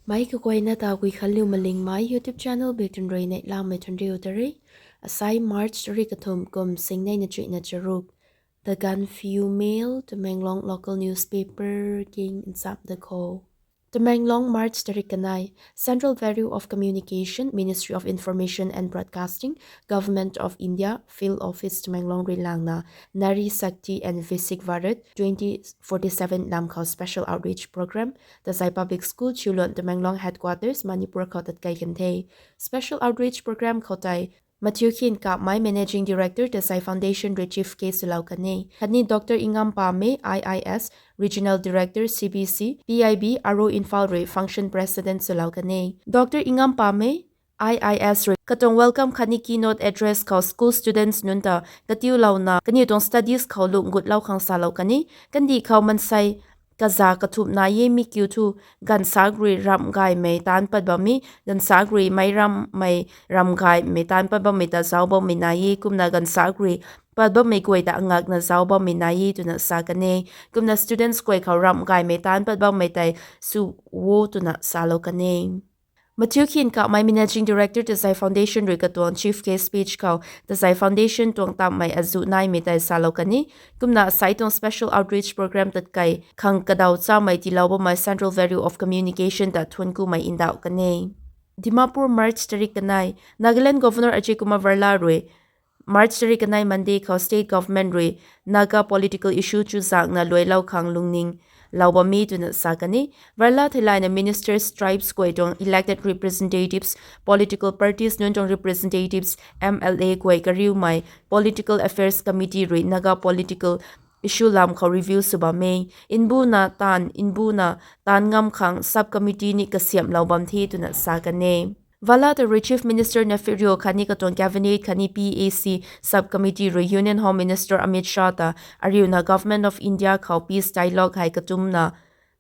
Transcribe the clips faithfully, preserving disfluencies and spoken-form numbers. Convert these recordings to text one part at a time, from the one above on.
Mei kaguayna ta Guikhanliu Malingmei YouTube channel bik tun rui neihlamei thanriu ta re. Asai March tarik kathumh kum singneina chuihna charuk. The Gaanphiu Mail, Tamenglong local newspaper king nsap da kho. Tamenglong, March tarik kanei. Central Bureau of Communication, Ministry of Information and Broadcasting, Government of India, Field Office Tamenglong rui langna Nari Shakti and Viksit Bharat twenty forty-seven lam khou special outreach program, Tazai Public School, Chiulon, Tamenglong Headquarters, Manipur khou tatkei kan the. Special outreach program khou tei Matthew Khin Kapmei, Managing Director, Tazai Foundation rui chief guest swlou kan e. Khatni Doctor Ingam Pamei, I I S, Regional Director, C B C, P I B, Aro Imphal rui function president swlou kan e. Doctor Ingam Pamei, I I S rui katuang welcome khatni keynote address khou school students nunc ta katiulouna kaniw tuang studies khou lungh gutlou khang salou kan e. Kandih khou mansei kaza kathumh nai e, mi kiu thu ganvsak rui ramh gaymei taanc pat bammei, ganvsak rui meic rammei ramh gaymei taanc pat bammei ta zauc bammei nai e, kumna ganvsak rui pat bammei guay ta angakna zauc bammei nai e twna sa kan e. Kumna students guay khou ramh gaymei taanc pat bammei tei sw o twna salou kan e. Matthew Khin Kapmei, Managing Director, Tazai Foundation rui katuang chief guest speech khou Tazai Foundation tuang tammei azuh naimei tei salou kan e. Kumna asai tuang special outreach program tatkei khang kadaw chamei tiilou bammei Central Bureau of Communication ta thuanc kumei ndauh kan e. Dimapur, March tarik kanei. Nagaland Governor Ajay Kumar Bharla rui March tarik kanei Monday khou state government rui Naga political issue chuzaenghna luailou khang lungning lou bammei twna sa kan e. Bharla theilayna ministers, tribes guay tuang elected representatives, political parties nunc tuang representatives, M L A guay kariumei Political Affairs Committee rui Naga political issue lam khou review sw bam e. Mbuna taanv, mbuna taanv ngam khang sub committee ni kasiamhlou bam the twna sa kan e. Bharla ta rui Chief Minister Neiphiu Rio khatni katuang cabinet khatni P A C sub committee rui Union Home Minister Amit Shah ta ariuna Government of India khou peace dialogue hei katumna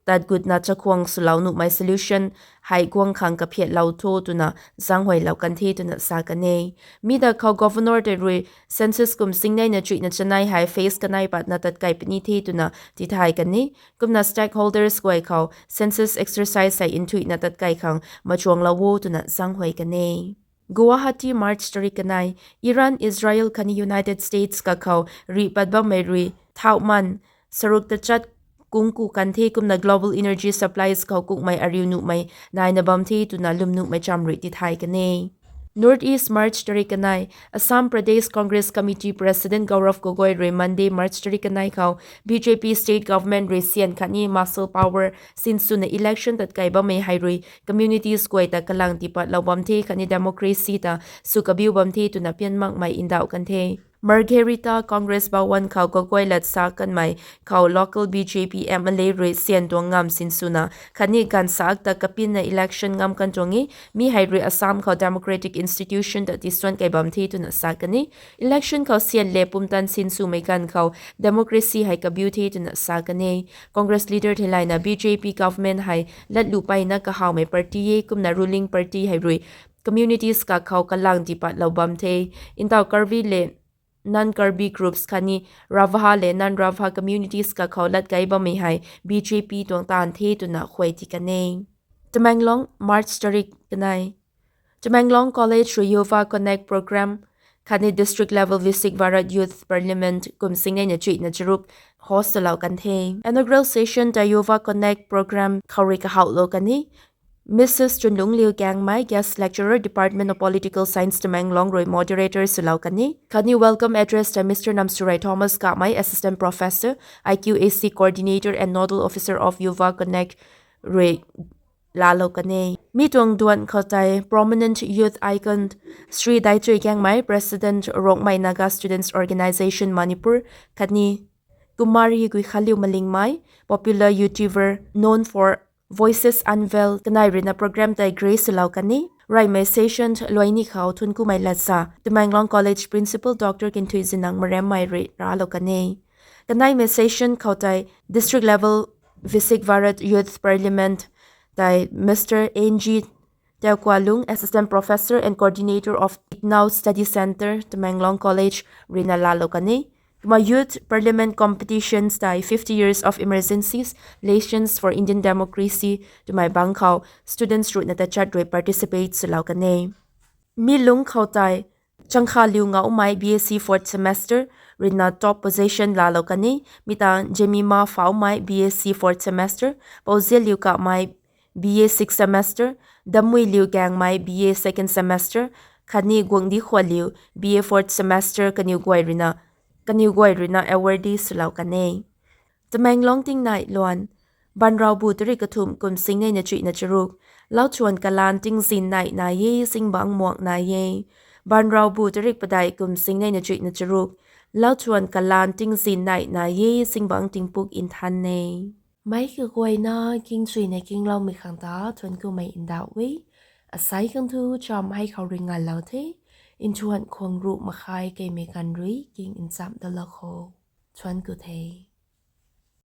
tat gutna chakhwang swlou nuhmei solution hei guang khang kaphiatlou tho twna zaenghuaylou kan the twna sa kan e. Mi da khou Governor tei rui census kum singneina chuihna chanei hei phase kanei patna tatkei puni the twna tithay kan e. Kumna stakeholders guay khou census exercise hei nthuihna tatkei khang machuanglou o twna zaenghuay kan e. Guwahati, March tarik kanei. Iran, Israel khatni United States kakhou rih pat bammei rui thauhman saruk tachat kungku kan the, kumna global energy supplies khou kukmei ariu nuhmei naina bam the twna lwmnuhmei cham rui tithay kan e. North East, March tarik kanei. Assam Pradesh Congress Committee President Gaurav Gogoi rui Monday, March tarik kanei khou B J P state government rui syan khatni muscle power sinswna election tatkei bammei hei rui communities guay ta kalang tiipatlou bam the khatni democracy ta sw kabiu bam the twna pian makmei ndauh kan the. Margherita Congress Bhawan khou Gogoi lat sa kanmei khou local B J P M L A rui syan tuang ngam sinswna khatni ganvsak ta kapinna election ngam kan tuang e, mi hei rui Assam khou democratic institution ta tisuan kei bam the twna sa kan e. Election khou syan le pumtan sinswmei ganv khou democracy hei kabiu the twna sa kan e. Congress leader theilayna B J P government hei latlu peyna kahawmei party e, kumna ruling party hei rui communities kakhou kalang tiipatlou bam the. Ndauh Karbi le non-Karbi groups khatni Rava le non-Rava communities kakhou lat kei bammei hei B J P tuang taanv the twna khuay ti kan e. Tamenglong, March tarik kanei. Tamenglong College rui Yuva Connect program khatni district level Viksit Bharat Youth Parliament kum singneina chuihna charuk host swlou kan the. Inaugural session ta Yuva Connect program khou rui kahawlou kan e. Missus Chunlungliu Gangmei, Guest Lecturer, Department of Political Science, Tamenglong rui moderator swlou kan e. Khatni welcome address ta Mister Namsurai Thomas Kapmei, Assistant Professor, I Q A C Coordinator and Nodal Officer of Yuva Connect rui laalou kan e. Mi tuang duan khou tei prominent youth icon Shri Daichui Gangmei, President Rongmei Naga Students Organisation Manipur, khatni Kumari Guikhanliu Malingmei, popular YouTuber known for Voices Unveiled, kanei ruina program tei grace swlou kan e. Reymei session luai ni khou thuanc kumei latsa Tamenglong College Principal Doctor Kinthuizanang Maremmei rui raclou kan e. Kaneimei session khou tei district level Viksit Bharat Youth Parliament tei Mister N G Teukualung, Assistant Professor and Coordinator of Iknau Study Centre, Tamenglong College ruina laalou kan e. Kumna Youth Parliament Competitions tei Fifty Years of Emergencies, Lessons for Indian Democracy twmei bangc khou students ruhna tachat rui participate swlou kan e. Mi lungc khou tei Changkhaliu Ngaumei B S C fourth semester ruina top position laalou kan e. Mi ta Jemima Phaumei B S C fourth semester, Pouzialiu Kamei B A sixth semester, Damuiliu Kangmei B A second semester, khatni Guangdikhualiu B A fourth semester kaniw guay ruina, kaniw guay ruina awardee swlou kan e. Tamenglong tingnai luan. Banraubu tarik kathumh kum singneina chuihna charuk. Lauthuan kalaan tingzin nai nai e, zingbangc muang nai e. Banraubu tarik padeih kum singneina chuihna charuk. Lauthuan kalaan tingzin nai nai e, zingbangc tingpuk nthan e. Meic kaguayna kingchuina kingloumei khang ta thuanc kumei ndauh e. Asei khang thu cham hei khou rui nganlou the. Nthuan khwang ruh makhai keimei ganv rui king nchamh dalou kho. Thuanc ku the.